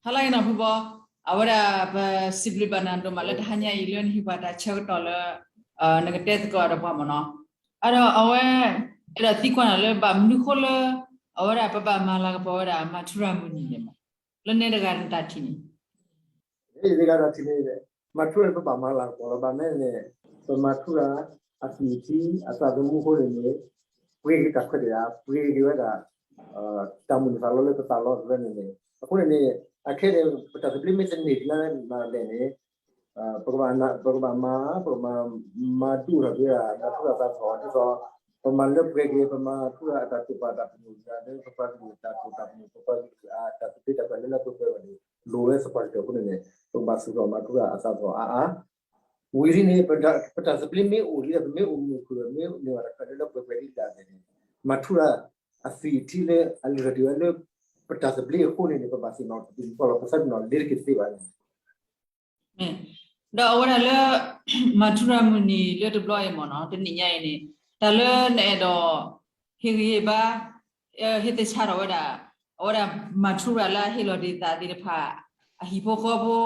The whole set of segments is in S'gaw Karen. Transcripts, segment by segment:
ဟါလၢအဂ့ၤနီၤဖုဘီ, အဝဲဒၣ်ပစံးဘျုးဘၣ်နၤဒိၣ်မးလၢတဟါညါအံၤလၢနဟ့ၣ်ပှၤတၢ်ဆၢကတီၢ်လၢ နကတဲသကိးဒီးပှၤမ့ၢ်နီၤ. အဒီးအဝဲ အဲၣ်ဒိးသံကွၢ်နၤလၢဘၣ်မနုၤဃိလၢ အဝဲဒၣ်ပဘၣ်မၤလၤကပီၤဝဲဒၣ်မၤထူရၤမုၢ်နံၤလဲၣ်မး, လၢနဲတဂၤနတၢ်ထံၣ်န့ၣ် ယတဂၤတၢ်ထံၣ်န့ၣ် မၤထူရၤန့ၣ် ပဘၣ်မၤလၤကပီၤလီၤ. ဘၣ်မနုၤန့ၣ် ပမၤထူရၤအသွံၣ်အထံအသးသမူအဃိန့ၣ်န့ၣ် ပှ့ၤက့ၤတၢ်ခွဲးတၢ်ယာ် ပှ့ၤက့ၤဝဲဒၣ် တၢ်မုၢ်လၢ်သးလီလၢပသးလီတဖၣ်န့ၣ်န့ၣ် အဃိန့ၣ်န့ၣ် အခဲန့ၣ် ပတၢ်သဘျ့မ့ၢ်တန့ၢ်ဒံးလၢလဲၣ်န့ၣ် ပကဘၣ်မၤ ပကဘၣ်မၤဒိၣ်ထီၣ်က့ၤ မၤထူရၤသးထီၣ်ဒ်သိး ပမၤလၢပှဲၤက့ၤ ပမၤထူရၤအတၢ်တိာ်ပာ်တၢ်ပညိၣ်လၢ ပပှၤကလုာ်အတၢ်တိာ်တၢ်ပညိၣ် ပပှၤကလုာ်အတၢ်သဘျ့တၢ်ခွဲးလၢလၢပှဲၤပှဲၤန့ၣ် လိၣ်ဝဲသပှၢ်ကတၢၢ်အဃိန့ၣ်န့ၣ် ပကဘၣ်သူၣ်ထီၣ်မၤထူရၤအသးထီၣ်အါအါ ဝံၤဒ်န့ၣ် ပတၢ်သဘျ့မ့ၢ်အိၣ်ဒ်လဲၣ် ပမ့ၢ်အိၣ်မုာ်ခုၣ် မ့ၢ်အိၣ်မုာ်တၢ်ခွဲးလၢလၢပှဲၤပှဲၤဒ်လဲၣ်န့ၣ် မၤထူရၤအသွံၣ်အထံလၢအလုၢ်ထီၣ်တ့ၢ်ဝဲလၢ ပတၢ်သဘျ့အဃိန့ၣ်န့ၣ် ပဘၣ်သ့ၣ်နီၣ်တပူၤဃီလီၤ ပသးပ့ၤနီၣ်လ့ၤတက့ၤတသ့ဘၣ်န့ၣ် ဒီးအဝဲဒၣ်လၢ မၤထူရၤမုၢ်နံၤလၢတဘျီအံၤမ့ၢ်နီၤ တနံၣ်ညါအံၤန့ၣ် တၢ်လၢနအဲၣ်ဒိး ဟ့ၣ်ဂံၢ်ဟ့ၣ်ဘါ ဟ့ၣ်သဆၣ်ထီၣ်ဝဲဒၣ် အဝဲဒၣ်မၤထူရၤလၢအဟ့ၣ်လီၤဒံးသးသ့ၣ်တဖၣ် အဟံၣ်ဖိဃီဖိ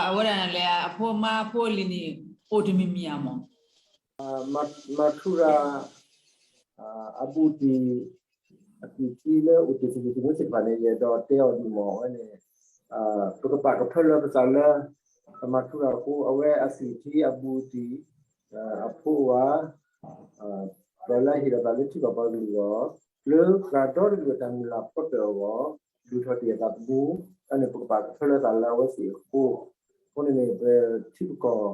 အဝဲဒၣ်လဲၣ် အဖိအမါအဖိအလံၤန့ၣ် အိၣ်တမံၤမံၤဧါမး မၤထူရၤ အဘူးအတံၢ် အသွံၣ်ထံလၢအိၣ်တ့ၢ်သကိးသ့ၣ်တဖၣ်န့ၣ် ယအဲၣ်ဒိးတဲအီၤဒ်မ့ၢ်ဝဲန့ၣ် ပကပာ်ကဖၢလၢပသးလၢ ပမၤထူရၤအဃိ အဝဲအသွံၣ်ထံအဘူးအတံၢ် အဖိအဝၤ ဒီးလၢအဟ့ၣ်လီၤသးလၢထံကီၢ်ပှၤကလုာ်အဂီၢ် လၢပှၤဒီတကလုာ်အတၢ်မုၢ်လၢ်ဖီတၢၣ်အဂီၢ် ဒုးထီၣ်တ့ၢ်အသးသမူ န့ၣ် ပကပာ်ကဖၢလၢသးလၢအဝဲသ့ၣ်အဃိ အဃိန့ၣ်န့ၣ် ပထံပကီၢ်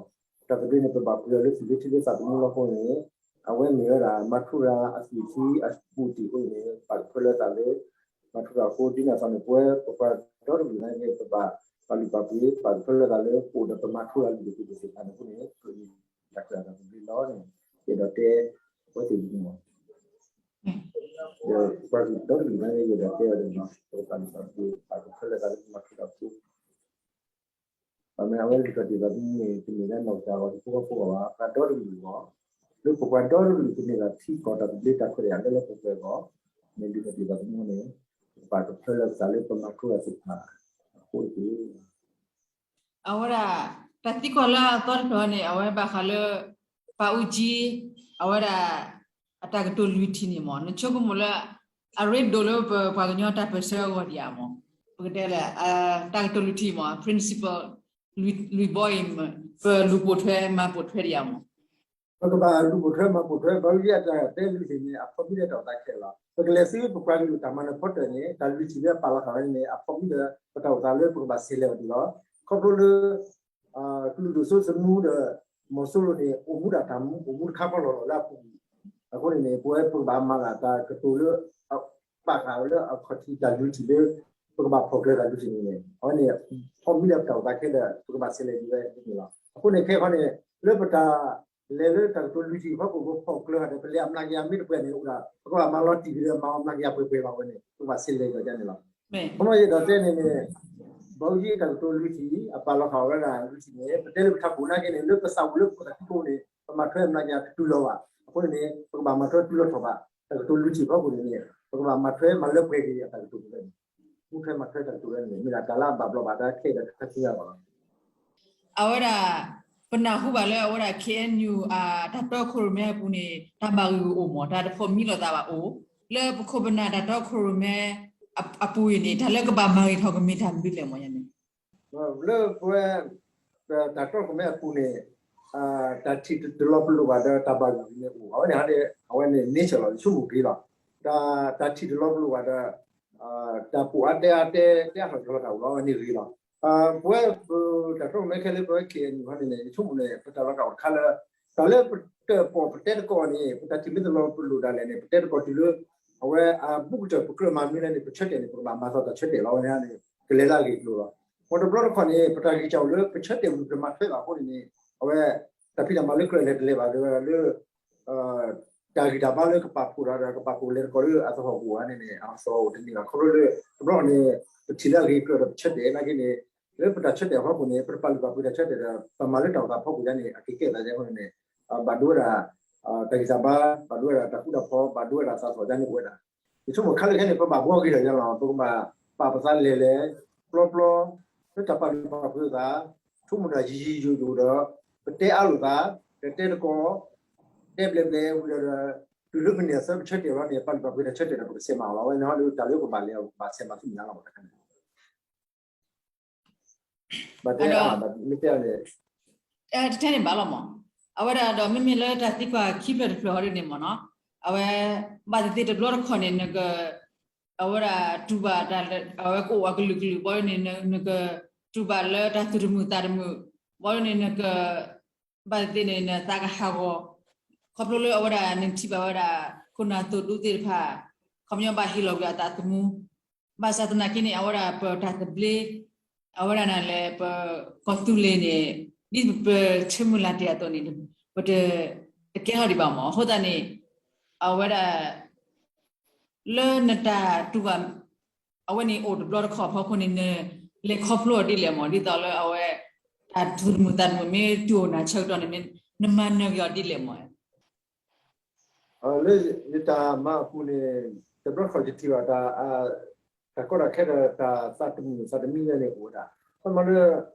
တၢ်သဘျ့န့ၣ် ပဘၣ်ပှ့ၤအီၤလၢသွံၣ်လၢထံလၢသးသမူလီၤအဃိန့ၣ် အဝဲမ့ၢ်ဝဲဒၣ် မၤထူရၤအသွံၣ်ထံအဘူးအတံၢ်အဃိန့ၣ် ပာ်ကဖၢလၢသးလၢ မၤထူရၤအဃိ ဒ်န့ၣ်အသိးန့ၣ် ပဝဲပပှၤဒီတကလုာ်နာ်က့ ပဘၣ်ပာ်လုၢ်ပာ်ပှ့ၤ ပာ်ကဖၢလၢသးလၢ ပအိၣ်ဒီးပမၤထူရၤလုၢ်ဒိၣ်ပှ့ၤဒိၣ်သ့ၣ်တဖၣ်န့ၣ်အဃိန့ၣ် ပတၢ်ခွဲးတၢ်သဘျ့လီၤန့ၣ် ယအဲၣ်ဒိးတဲ အဝဲသ့ၣ်န့ၣ် ပှၤဒီတကလုာ်နာ်က့ ယအဲၣ်ဒိးတဲအီၤန့ၣ် ပကပာ်လုၢ်ပာ်ပှ့ၤ ပာ်ကဖၢလၢသးလၢပမၤထူရၤအဃိ ဘၣ်မနုၤအဝဲလုၢ်ထီၣ်တ့ၢ်သးသမူန့ၣ် တမ့ၢ်လၢနီၢ်ကစၢ်အဂီၢ် ဟံၣ်ဖိဃီဖိအဂီၢ်ဘၣ် ပှၤဒီတကလုာ်အဂီၢ် လၢပပှၤဒီတကလုာ်ကန့ၢ်ဘၣ်ထံကီၢ်တၢ်သဘျ့တၢ်ခွဲးတၢ်ယာ်လၢလၢပှဲၤပှဲၤအဂီၢ် မ့ၢ်လုၢ်ထီၣ်တ့ၢ်သးသမူန့ၣ် ပကပာ်ကဖၢလၢပသးလၢပမၤထူရၤသ့ၣ်တဖၣ်အဃိတက့ၢ် အဝဲဒၣ် တၢ်သံကွၢ်လၢအသီတဖျၢၣ်န့ၣ် အဝဲဘၣ်ဃးလၢ ပၢ်အူကၠံ အဝဲဒၣ် အတၢ်ကတိၤလွံၢ်ထံၣ်န့ၣ်မ့ၢ် နဆိကမိၣ်လၢ အရ့ဒိၣ်လၢပပှၤကညီတၢ်ပၢၢ်ဆၢအဂီၢ်ဒံးဧါမ့ၢ် ပကတဲလၢ တၢ်ကတိၤလွံၢ်ထံၣ်မ့ၢ် principle လွံၢ်ဘီအံၤ ပလူၤပိာ်ထွဲမၤပိာ်ထွဲဒံးဧါမ့ၢ် ပကဘၣ်လူၤပိာ်ထွဲမၤပိာ်ထွဲ ဘၣ်ဝဲအတၢ်တဲလွံၢ်ထံၣ်န့ၣ် အဖီမံဒီးတၢ်အိၣ်သးခဲလၢာ်လီၤ. ပကလဲၤဆူပပှၤကလုာ်တၢ်မၤနၢၤဖီတၢၣ်န့ၣ် တၢ်လွံၢ်ထံၣ်လၢအပာ်လီၤဃာ်ဝဲန့ၣ် အဖီမံဒီးပတၢ်အိၣ်သးလၢပကဘၣ်ဆဲးလဲၤအီၤဒံးလီၤ. ခီဖျိလၢ ကလုာ်ဒိၣ်စိသနူဒီး မီၤစိရိၤန့ၣ် အိၣ်မူဒၣ်တၢ်မူ အိၣ်မူတခါဖီလီၤလီၤလၢအပူၤကွံာ် အဃိန့ၣ်န့ၣ် ပဝဲပကဘၣ်မၤလၢတၢ်ကတိၤလၢ ပာ်ဃာ်ဝဲလၢအခီၣ်ထံးတၢ်လွံၢ်ထံၣ်လၢ ပကဘၣ်ဖီၣ်ကျၢၤတၢ်လွံၢ်ထံၣ်န့ၣ်န့ၣ် အဝဲန့ၣ် ဖီမံလၢပတၢ်အိၣ်သးခဲလၢာ် ပကဘၣ်ဆဲးလဲၤဒံးဝဲဒ်န့ၣ်လီၤ. အဃိန့ၣ် ခဲအံၤခီန့ၣ် လၢပတၢ်လဲၤလၢတၢ်ကတိၤလွံၢ်ထံၣ်အဖီခိၣ် ပဖီၣ်ကျၢၤဒီး ပလဲၤအမျးကယၤမ့ၢ်တပှဲၤန့ၣ် အိၣ်ဒၣ် ပကဘၣ်မၤလီၤတံၢ်က့ၤဒီး မၤအီၤမျးကယၤပှဲၤပှဲၤဘၣ်ဝဲန့ၣ် ပကဘၣ်ဆဲးလဲၤဒ်န့ၣ်လီၤ. ခီဖျိယအဲၣ်ဒိးတဲန့ၣ်န့ၣ် ဘၣ်အူကၠံတၢ်ကတိၤလွံၢ်ထံၣ် အပာ်လီၤဃာ်ဝဲဒၣ်လွံၢ်ထံၣ်န့ၣ် ပတဲလၢပထးခိၣ်နာ်က့န့ၣ် လၢပသးပူၤလၢပခိၣ်သးခံဖိန့ၣ် ပမၤထွဲအမျးကယၤတတုၤလီၤဘၣ်. အဃိန့ၣ်န့ၣ် ပကဘၣ်မၤထွဲတုၤလီၤထီၣ်ဘၣ် တၢ်ကတိၤလွံၢ်ထံၣ်အဖီခိၣ်န့ၣ်န့ၣ် ပကဘၣ်မၤထွဲမၤလၢပှဲၤက့ၤအတၢ်ကတိၤဝဲန့ၣ် မူထွဲမၤထွဲတၢ်ကတိၤဝဲန့ၣ် မ့ၢ်ဒၣ်တၢ်လၢအဘၣ်ဘျီးဘၣ်ဒါခဲအံၤဒီးတၢ်ခါဆူညါအဂီၢ်လီၤ. အဝဲဒၣ် ပနၢ်ဟူဘၣ်လၢအဝဲဒၣ် K N U အတၢ်တီခိၣ်ရိၣ်မဲအပူၤန့ၣ် တၢ်ဘၣ်ဂ့ၢ်ဂီၢ်အိၣ်မး တၢ်တဖိးမံလိာ်သးဘၣ်အိၣ် လၢပခိၣ်ပနၢ်တၢ်တီခိၣ်ရိၣ်မဲ အပူၤအံၤန့ၣ် တၢ်လၢကဘၣ်မၤဂ့ၤထီၣ်ကမ့ၢ်တၢ်မနုၤလဲၣ်မးန့ၣ် လၢပဝဲ တၢ်တီခိၣ်ရိၣ်မဲအပူၤန့ၣ် တၢ်ထံၣ်တလီၤပလိာ်ဘၣ်ဒီးတၢ်ဘၣ်ဂ့ၢ်ဂီၢ်န့ၣ်အိၣ် အဝဲန့ၣ် အဝဲန့ၣ် nature လီၤ ယဆိကမိၣ်ဂ့ၤလီၤ. တၢ်ထံၣ်တလီၤပလိာ်ဘၣ်ဒီး တၢ်ပိာ်အါတဲအါတဲ တဲအါထီၣ်ကလီၤတၢ်အိၣ်လီၤ အဝဲန့ၣ်ဂ့ၤလီၤ. ပဝဲပတၢ်တီခိၣ်ရိၣ်မဲခဲလၢာ် ပဝဲ K N U ခီန့ၣ်န့ၣ် ယဆိကမိၣ်န့ၣ် ပတၢ်လီၤကအိၣ်တခါလၢ တၢ်လၢပတၢၣ်ပီၣ်ပတဲသကိးန့ၣ် ပတၢ်ထံၣ်မ့ၢ်တလီၤပလိာ်ဒၣ်လဲာ်န့ၣ် ပတဲသကိးတုၤလၢ အဝဲအဘူးကတၢၢ်ပကြၢးမၤမနုၤလဲၣ်န့ၣ် ပဆၢတဲာ်န့ၣ် ပကဘၣ်မၤသီတၢ်ဆၢတဲာ်လီၤ အဝဲန့ၣ် ကလဲၤလၢအဂ့ၢ်အကျိၤလီၤ. မ်တဘျီတခီၣ်န့ၣ် ပတၢ်ဂံၢ်စၢ်အိၣ်လၢပဆၢတဲာ်မ့ၢ်ပမၤထွဲဘၣ်အဃိန့ၣ်န့ၣ် အဝဲ တၢ်ဖံးတၢ်မၤလၢကြၢးလဲၤတလဲၤဘၣ်ဒီးလၢ တၢ်ဂံၢ်တၢ်ဘါလၢကပာ်ဖှိၣ်ဒီး ကပာ်ဖှိၣ်လဲၤသကိးလၢအသဟီၣ်ပူၤဧါန့ၣ်န့ၣ် အသဟီၣ်အိၣ်တန့ၢ်ဘၣ် ခီဖျိလၢ တဘျီန့ၣ် ပထံၣ်လၢအဂ့ၢ်ကြၢးဒီးပဆၢတဲာ်နာ်က့န့ၣ် လၢပတၢ်ဆၢတဲာ်အဖီခိၣ်န့ၣ် ပတပာ်လုၢ်ပာ်ပှ့ၤတၢ်ဆၢတဲာ်ဒီး ပမၤလၢတၢ်အိၣ်သးဖီခိၣ်ယါန့ၣ် အက့ၤကဲသးယါခီန့ၣ်န့ၣ် ဘၣ်ဒိဝဲဒၣ် တၢ်ဂံၢ်တၢ်ဘါ ဘၣ်ဒိဝဲဒၣ်တၢ်ဃူတၢ်ဖိး ဘၣ်ဒိဝဲဒၣ်တၢ်သးသီၣ်ယါန့ၣ်အိၣ်ဝဲဒၣ် ယဆိကမိၣ်ခါလၢခဲန့ၣ် ပဘၣ်ဘှီဂ့ၤထီၣ်ယါလီၤ ပကဘၣ်ပာ်ပသးလဲၤလဲၤ ပကပာ်လီၤသးပျီပျီ လၢတၢ်ပာ်လုၢ်ပာ်ပှ့ၤသး ဆိကမိၣ်တၢ်ယံာ်ယံာ်ယိာ်ယိာ်ဒီး ပတဲအါလိာ်သး ပတဲတကီၢ် တဲဘျဲးဘျဲးဝံၤဒီး တုၤလၢမုၢ်နံၤအဆၢ ပဆၢတဲာ်လီၤန့ၣ် ပာ်လုၢ်ပာ်ပှ့ၤတၢ်ဆၢတဲာ်ဒီး ပကဆဲးမၤအီၤလီၤ. အဝဲန့ၣ်ဟီဒုး တၢ်လၢပဘၣ်လဲၤအီၤ ပဘၣ်ဆဲးမၤသ့ၣ်ညါလီၤ ပတခါန့ၣ် ဘၣ်တဲ မ့ၢ်တဲအီၤန့ၣ် တထဲန့ၣ်ဘၣ်လီၤမး, အဝဲဒၣ်ဒီးမ့မ့ၢ်လၢတၢ်သံကွၢ်ခံဖျၢၣ်တဖျၢၣ်ဟီဒ်န့ၣ်မ့ၢ်နီၤ, အဝဲ ဘၣ်သ့ၣ်သ့ၣ်တဘျီတခီၣ်န့ၣ် နက အဝဲဒၣ်တူၢ်ဘၣ်တၢ်လၢ အဝဲကအိၣ်အကလုာ်ကလုာ် ဘၣ်ဒ်န့ၣ် နကတူၢ်ဘၣ်လၢတၢ်သူၣ်တမုာ်သးတမုာ်, ဘၣ်ဒ်န့ၣ် နက ဘၣ်သ့ၣ်သ့ၣ်န့ၣ် နသးကဟးဂီၤ, ခီဖျိလၢအဝဲဒၣ်နထံၣ်ဘၣ်ဝဲဒၣ် ခိၣ်နၢ်သိၣ်ဒူသ့ၣ်တဖၣ် ခီပညီဘၣ်ဟ့ၣ်လီၤကွံာ်အသးသမူ ဘၣ်ဆၣ်သနာ်က့န့ၣ် အဝဲဒၣ်ပတၢ်သဘျ့ အဝဲဒၣ်နၤလဲၣ် ပကီၢ်သူလ့ၤန့ၣ် ဒ်ပဆၢမုၢ်လၢ်တ့ၢ်အသိးန့ၣ် ပတ တကဲထီၣ်ဒံးဘၣ်မး. အဃိသတးန့ၣ် အဝဲဒၣ် လၢနတၢ်တူၢ်ဘၣ် အဝဲန့ၣ်အိၣ်တဘျီတခီၣ်အဖီခိၣ်န့ၣ် နလဲၤခီဖျိအီၤဒ်လဲၣ်မး ဒ်သိးလၢအဝဲ တၢ်သူၣ်တမုာ်သးတမုာ်မ့ၢ်တုၤအိၣ်နၤဆၢကတီၢ်န့ၣ် နမၤနၢၤက့ၤအီၤဒ်လဲၣ်မး. လၢယတၢ်မၤအပူၤန့ၣ် တဘျီတခီၣ်ယထံၣ်ဘၣ် တၢ်ကီတၢ်ခဲဒီးတၢ်သးတမုာ်သးတမံန့ၣ်အိၣ်ဝဲဒၣ်, ခီမီလၢ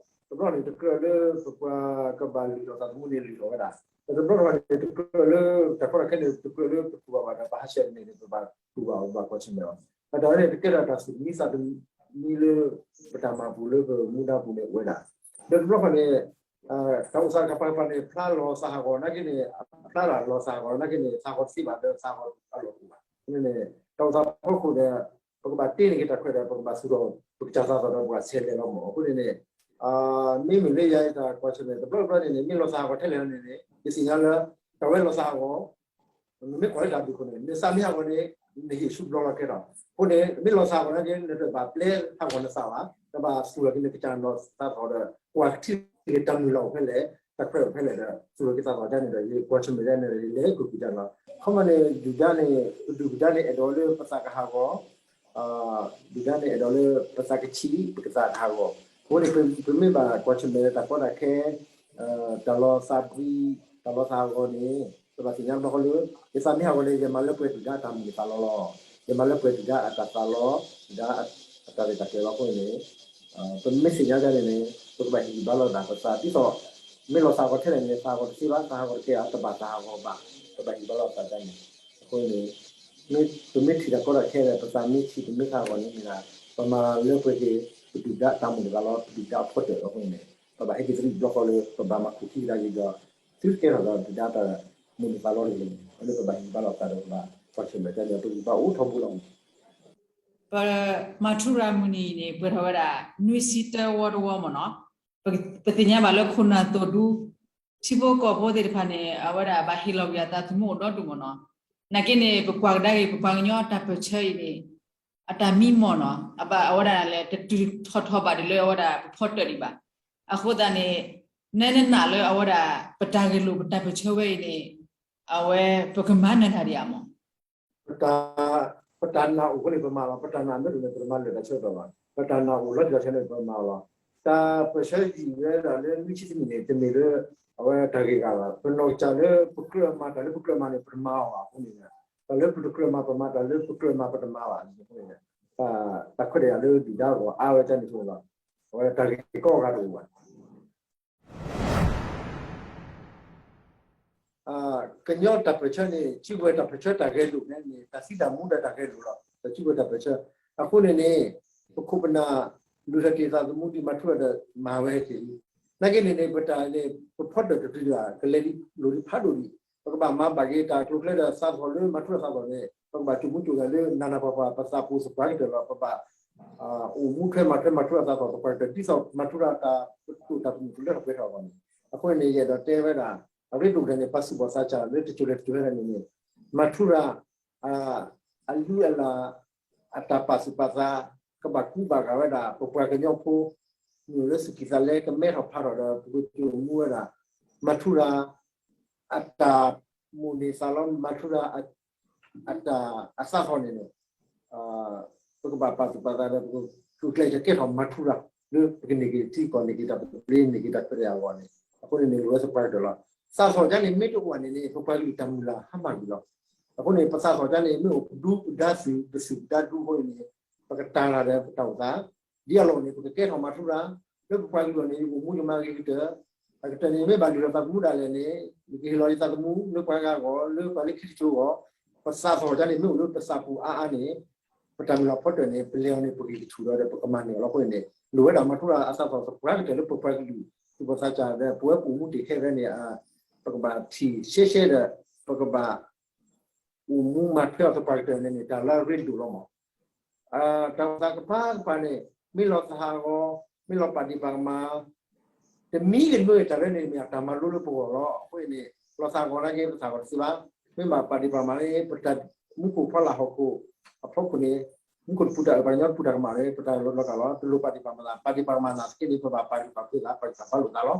တဘျီန့ၣ် တကြၢးလၢပပှၤကဘၣ်လုၢ်ထီၣ်သးသမူန့ၣ်လုၢ်ထီၣ်ဝဲဒၣ်, ဒီးတဘျီတခီၣ်န့ၣ် တကြၢးလၢ တၢ်ကီတၢ်ခဲန့ၣ် တကြၢးလၢပတူၢ်ဘၣ်ဘၣ်ဒီး ပဟးဆှဲးန့ၣ်န့ၣ် ပဘၣ်တူၢ်ဘၣ်အီၤ ပဘၣ်ကွၢ်ဆၢၣ်မဲာ်အီၤ, တၢ်ဝဲန့ၣ် တကဲထီၣ်တၢ်သူၣ်တမံသးတမံလၢ ပတၢ်မၤပူၤလၢပမူဒါပူၤန့ၣ်အိၣ်ဝဲဒၣ်, ဒီးတဘျီတခီၣ်န့ၣ် တၢ်အိၣ်သးတခါပၤတခါန့ၣ် ဖျါလီၤသးဟးဂီၤနာ်က့န့ၣ် အဖျါတၢ်လီၤသးဟးဂီၤနာ်က့န့ၣ် သးဟးဂီၤတသ့ဘၣ်ဒီးသးဟးဂီၤအလီၢ်အိၣ်ဘၣ်. အဃိန့ၣ်န့ၣ် တၢ်အိၣ်သးဖီခိၣ်ဒီး ပကဘၣ်တ့န့ၢ်က့ၤတၢ်ခွဲးဒီး ပကဘၣ်သူၣ်ထီၣ် ပကစၢ်သးသီၣ်ဒီးပှၤဆဲးလဲၤလီၤမး. အဃိန့ၣ်န့ၣ် မ့မ့ၢ်လၢယၤတၢ်ကွၢ်ဆၢၣ်မဲာ် တဘျီတဘျီန့ၣ်န့ၣ် မ့ၢ်လီၤသးဟးဂီၤထဲလဲၣ်န့ၣ်န့ၣ် ယသ့ၣ်ညါလၢ တၢ်ဝဲလီၤသးဟးဂီၤ နမ့ၢ်ကွၢ်လၢတၢ်ဘျုးအဃိန့ၣ် နသးမ့ၢ်ဟးဂီၤန့ၣ် နဟ့ၣ်ဆူဘျီလီၤကဲထီၣ်. အဃိန့ၣ် မ့ၢ်လီၤသးဟးဂီၤနာ်က့ နတဘၣ်ပျဲဟးဂီၤနသးဘၣ်, နဘၣ်သူၣ်ထီၣ်က့ၤနကစၢ်နီၢ်သးသီၣ်ဒီး ကွၢ်ထံၣ်က့ၤတၢ်မုၢ်လၢ်အိၣ်ဖဲလဲၣ်, တၢ်ခွဲးအိၣ်ဖဲလဲၣ်ဒီး သူၣ်ထီၣ်က့ၤသးသီၣ်ဒ်န့ၣ်ဒီး ယကွၢ်ဆၢၣ်မဲာ်ဒ်န့ၣ်ဒီး ယလဲၤကွၢ်ကွံာ်တၢ်လီၤ. ခီမီန့ၣ် ဒုၣ်ဒါန့ၣ် ပဒုၣ်ပဒါန့ၣ် အဲၣ်ဒိးလၢပသးကဟးဂီၤ ဒုၣ်ဒါန့ၣ် အဲၣ်ဒိးလၢပသးကဆံး ပကသးကဟးဂီၤ. အဃိန့ၣ် ပမ့ၢ်ဘၣ်ကွၢ်ဆၢၣ်မဲာ်လၢတၢ်ကီတၢ်ခဲ တၢ်လီၤသးဘှံး တၢ်လီၤသးဟးဂီၤန့ၣ် ပဘၣ်သ့ၣ်ညါတဘျီဃီလၢ ယသးမ့ၢ်ဟးဂီၤန့ၣ် ယမၤလၢပှဲၤဒုၣ်ဒါအတၢ်မုၢ်တၢ်သးလီလီၤ. ယမၤလၢပှဲၤဒုၣ်ဒါအတၢ်သးလီ, ဒုၣ်ဒါအတၢ်ရဲၣ်တၢ်ကျဲၤလီၤအဃိန့ၣ် ပမ့ၢ်သ့ၣ်ညါဒ်န့ၣ်န့ၣ် ပကဘၣ်ဟ့ၣ်ဂံၢ်ဘါလိာ်သးပသး ဒ်သိး မ့ၢ်လီၤသးဟးဂီၤထဲလဲၣ်န့ၣ် သးဟးဂီၤတသ့ဘၣ်, သးဟးဂီၤတကဲအီၤ တဘၣ်သးဟးဂီၤဘၣ်, ပဘၣ်ဟ့ၣ်ဂံၢ်ဘါလိာ်သးဒ်န့ၣ်. အဃိန့ၣ် ပမ့ၢ်ထံၣ်တၢ်ကီတၢ်ခဲဒီး ပသးမ့ၢ်ဆံး ပမ့ၢ်သးဟးဂီၤန့ၣ်မ့ၢ်ဒၣ် ပမၤလၢပှဲၤက့ၤ ပဒုၣ်ဒါတၢ်မုၢ်တၢ်သးလီ ပဒုၣ်ဒါအဖီတၢၣ်လီၤအဃိန့ၣ် ပဘၣ်ဟဲက့ၤသရံးတဘျီဃီလၢ ပဘၣ်မၤခူၣ်ခံကဒါက့ၤဒီး သုတကဲထီၣ်ဒီးဒုၣ်ဒါတၢ်မုၢ်တၢ်သးလီတဂ့ၤန့ၣ် အလၢပဘၣ်ဟ့ၣ်ဂံၢ်ဘါလိာ်သးဒီး ပဘၣ်ကွၢ်ဆၢၣ်မဲာ်ဒ်န့ၣ် ပဂံၢ်ဘါအိၣ်ထီဘိလီၤ. ပမၤထူရၤမုၢ်နံၤအံၤန့ၣ် ပှဲၤထီၣ်ဝဲဒၣ် နွံဆံတၢဝီတဝီမ့ၢ်နီၤ, ပသ့ၣ်ညါဘၣ်လၢခိၣ်နၢ်သိၣ်ဒူ ထံဖိကီၢ်ဖိသ့ၣ်တဖၣ်န့ၣ် အဝဲဒၣ်ဘၣ်ဟ့ၣ်လီၤကွံာ်အသးသမူအိၣ်ဒီဒူၣ်မ့ၢ်နီၤ, နာ်က့န့ၣ် ပကွၢ်ကဒါက့ၤ ပပှၤကညီတၢ်ပၢၢ်ဆၢအံၤန့ၣ် အတၢ်မံမီၢ်နီၤ အဘၣ်အဝဲဒၣ်လဲၣ် တတုၤထီၣ်ထီဘၣ်ဒံးလၢအဝဲဒၣ်ပဖီတၢၣ်ဒံးဘၣ်. အဃိသတးန့ၣ် နဲနနာ်လၢအဝဲဒၣ် ပတၢ်ဂဲၤလိာ်ပတၢ်ပၢၢ်ဆၢဝဲအံၤန့ၣ် အဝဲပကမၤနၢၤတၢ်ဒံးဧါမး. ပတၢ်နာ်အိၣ်အဃိန့ၣ် ပမၤလီၤ. ပတၢ်နာ်မ့ၢ်တအိၣ်န့ၣ် ပတမၤလၢာ်တၢ်ဆၢကတီၢ်ဘၣ်. ပတၢ်နာ်အိၣ်လီၤတံၢ်လီၤဆဲးန့ၣ် ပမၤလီၤ. တၢ်ပၢၢ်ဆၢယံာ်ဝဲဒၣ်လၢနွံဆံတနံၣ်န့ၣ် တမ့ၢ်လၢ အဝဲတၢ်ဂ့ၢ်ဂၤဘၣ်. ပနီၢ်ကစၢ်လၢပကြၢးမၤတၢ်လၢပကြၢးမၤန့ၣ် ပတမၤအီၤဘၣ်အဃိန့ၣ် တၢ်လၢပတကြၢးမၤ ပမၤ, တၢ်လၢပကြၢးမၤ ပတမၤဘၣ်အဃိန့ၣ် တၢ်ခွဲးတၢ်ယာ်လၢဒုၣ်ဒါအဂီၢ်အါဝဲဒ်န့ၣ်အဃိန့ၣ်လီၤ. အဝဲတၢ်ဂ့ၢ်ကီအဂၤတအိၣ်ဘၣ်. ကညီတၢ်ပၢၢ်ဆၢန့ၣ် စုကဝဲၤတၢ်ပၢၢ်ဆၢတၢ်ဂဲၤလိာ်န့ၣ် တၢ်သံတၢ်မူဒီးတၢ်ဂဲၤလိာ်လီၤ. တၢ်စုကဝဲၤတၢ်ပၢၢ်ဆၢ အဃိန့ၣ်န့ၣ် ပခိၣ်ပနၢ် လုၢ်ထီၣ်က့ၤသးသမူဒ်မၤထူရၤဒီးမၤဝဲက့ၤလံ. နာ်က့န့ၣ်န့ၣ် ပတၢ်န့ၣ် ပဖီတၢၣ်တတုၤတဂၤ ကလဲၤဒ်လိၣ်ဒံးဖးဒိၣ်ဒံး ပကဘၣ်မၤဘၣ်က့ၤတၢ်ကျိၤကျဲဒီးသးသီၣ်လၢမၤထူရၤသးသီၣ်န့ၣ် ပကဘၣ်ကိၣ်မူကိၣ်ဂဲၤလၢနးနးပှၤပှၤ ပသးပူၤသပှၢ်ကတၢၢ်လီၤ. ပဘၣ် အိၣ်မူထွဲမၤထွဲမၤထူရၤသးသီၣ်သပှၢ်ကတၢၢ် ဒ်သိးမၤထူရၤတၢ်ပတိၣ်တၢ်ပညိၣ်ကလၢထီၣ်ပှဲၤထီၣ်အဂီၢ်န့ၣ် အဃိန့ၣ် ယအဲၣ်ဒိးတဲဝဲဒၣ် အရ့ဒိၣ်ကတၢၢ်န့ၣ် ပှၤသူၣ်ဘီၣ်သးစၢ်လၢတစိၤလဲၤတစိၤလဲၤန့ၣ်န့ၣ် မၤထူရၤ အလုၢ်အလၢ် အတၢ်ပာ်သူၣ်ပာ်သး ကဘၣ်ကူဘၣ်ဂာ်ဝဲဒၣ် ပပှၤကညီဖိ မ့ၢ်လၢသူၣ်ကံၢ်သးလဲကမဲထီၣ်ဖးထီၣ်ဒီး ပကကိၣ်မူဝဲဒၣ် မၤထူရၤ အတၢ်မိၣ်န့ၢ်သးလီ မၤထူရၤ အတၢ်အသးသီၣ်န့ၣ်န့ၣ် ပကဘၣ်ပာ်သူၣ်ပာ်သးဒီး ပကကျဲးစၢးကဲထီၣ်မၤထူရၤ လၢပကန့ၢ်က့ၤထံကီၢ် န့ၢ်က့ၤတၢ်သဘျ့ န့ၢ်က့ၤတၢ်ခွဲးတၢ်ယာ်အဂီၢ်န့ၣ် အဃိန့ၣ်န့ၣ် လိၣ်ဝဲသပှၢ်ကတၢၢ်လီၤ. သးသီၣ်ဒ်န့ၣ် မ့ၢ်တအိၣ်န့ၣ်န့ၣ် ပပှၤကလုာ်တၢ်မုၢ်လၢ်ဟါမၢ်ကွံာ်လီၤ. အဃိန့ၣ် ပသးသီၣ်ဒ်န့ၣ် မ့ၢ်အိၣ်ပဒူပဒါသုး ပသုးပဒါဒူအဃိန့ၣ်န့ၣ် ပကတၢ်ရၤဒီးပတၢ်အိၣ်သး ဒ်အလီၢ်န့ၣ် ပကကဲထီၣ်မၤထူရၤ လၢပပှၤကလုာ်အဂီၢ်န့ၣ် ယအိၣ်မူယမၤဂ့ၤကတၢၢ်, အကတၢၢ်န့ၣ် မ့ၢ်ဘၣ်လုၢ်ထီၣ်သးသမူဒၣ်လဲာ်န့ၣ် ယကဟ့ၣ်လီၤယသးသမူ လၢပှၤဂၤအဂီၢ် လၢပှၤလၢခံတစိၤအဂီၢ်, ပသးသဟီၣ်ဒ်န့ၣ် မ့ၢ်အိၣ်လၢပသးပူၤအါအါန့ၣ် ပတၢ်မုၢ်လၢ်ဖီတၢၢ်န့ၣ် ပလဲၤအီၤန့ၣ် ပဂ့ၢ်ကထူၣ်ဒီး ပကမၤန့ၢ်အီၤလီၤ. အဃိန့ၣ်န့ၣ် လိၣ်ဝဲဒၣ်မၤထူရၤအသးသဟီၣ်သပှၢ်ကတၢၢ်လၢပပှၤကလုာ် သူၣ်ဘီၣ်သးစၢ်ဒီး ပဝဲပအိၣ်မူတ့ၢ်ခဲဖဲန့ၣ် ပကဘၣ်ထံၣ်ရှဲရှဲဒီး ပကဘၣ် အိၣ်မူမၤထွဲအီၤသပှၢ်ကတၢၢ်န့ၣ်န့ၣ် တၢ်လၢအရ့ဒိၣ်လီၤမး. တၢ်အိၣ်သးကပၤကပၤန့ၣ် မ့ၢ်လီၤသးဟးဂီၤ, မ့ၢ်လီၤပာ်ဒံးပာ်ကမၣ် တမံၤကမၢတၢ်လၢန့ၣ်မ့ၢ်အတၢ်မၤလိလၢပဂီၢ်လီၤ. အဃိန့ၣ် လီၤသးဂီၤနာ်က့ ပသးဂီၤတသ့ဘၣ်. မ့ၢ်ဘၣ်ပာ်ဒံးပာ်ကမၣ်န့ၣ် ပတၢ်မူခိၣ်ဖီလာ်ဟီၣ်ခိၣ်အဖီခိၣ်န့ၣ် မူခိၣ်တပူၤတၢ်အၢၣ် ပှၤကညီတပူၤတၢ်ကမၣ်န့ၣ် ပတၢ်လီၤကးလီၤ. တလိၣ်ပာ်ဒံးပာ်ကမၣ်သး, ပာ်ဒံးပာ်ကမၣ်သနာ်က့န့ၣ် ပဘၣ်ပာ်ဒံးပာ်ကမၣ်သး ပှၤကညီဘၣ်လိာ်သးလီၤ.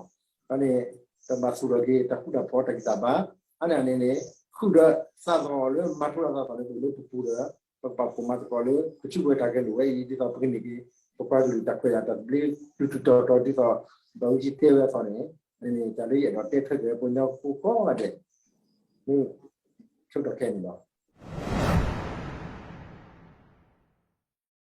အန့ၣ် တဘၣ်သူၣ်ထီၣ်က့ၤ တၢ်ဃူတၢ်ဖိးတၢ်ဂံၢ်တၢ်ဘါ, အန့ၣ်န့ၣ်န့ၣ် ဃုာ်ဒီးသးသဟီၣ်လၢမၤထူရၤသးသဟီၣ်န့ၣ် အိၣ်လၢပပူၤဒီး ပကဘၣ်ဖှိၣ်မၤသကိးလၢ ပစုကဝဲၤတၢ်ဂဲၤလိာ်ဝဲအံၤ ဒ်သိးပကန့ၢ်က့ၤ ပပှၤကလုာ်တၢ်ခွဲးတၢ်ယာ်တၢ်သဘျ့ တုၤတုၤတီၤတီၤဒ်သိး ဒီးဝံက့တဲဝဲအသိးန့ၣ် န့ၣ်တၢ်လၢယအဲၣ်ဒိးတဲထွဲက့ၤ ပှၤကညီဖိကိးဂၤဒဲး မ့ၢ်ဆိကတီၢ်ခဲအံၤန့ၣ်လီၤ.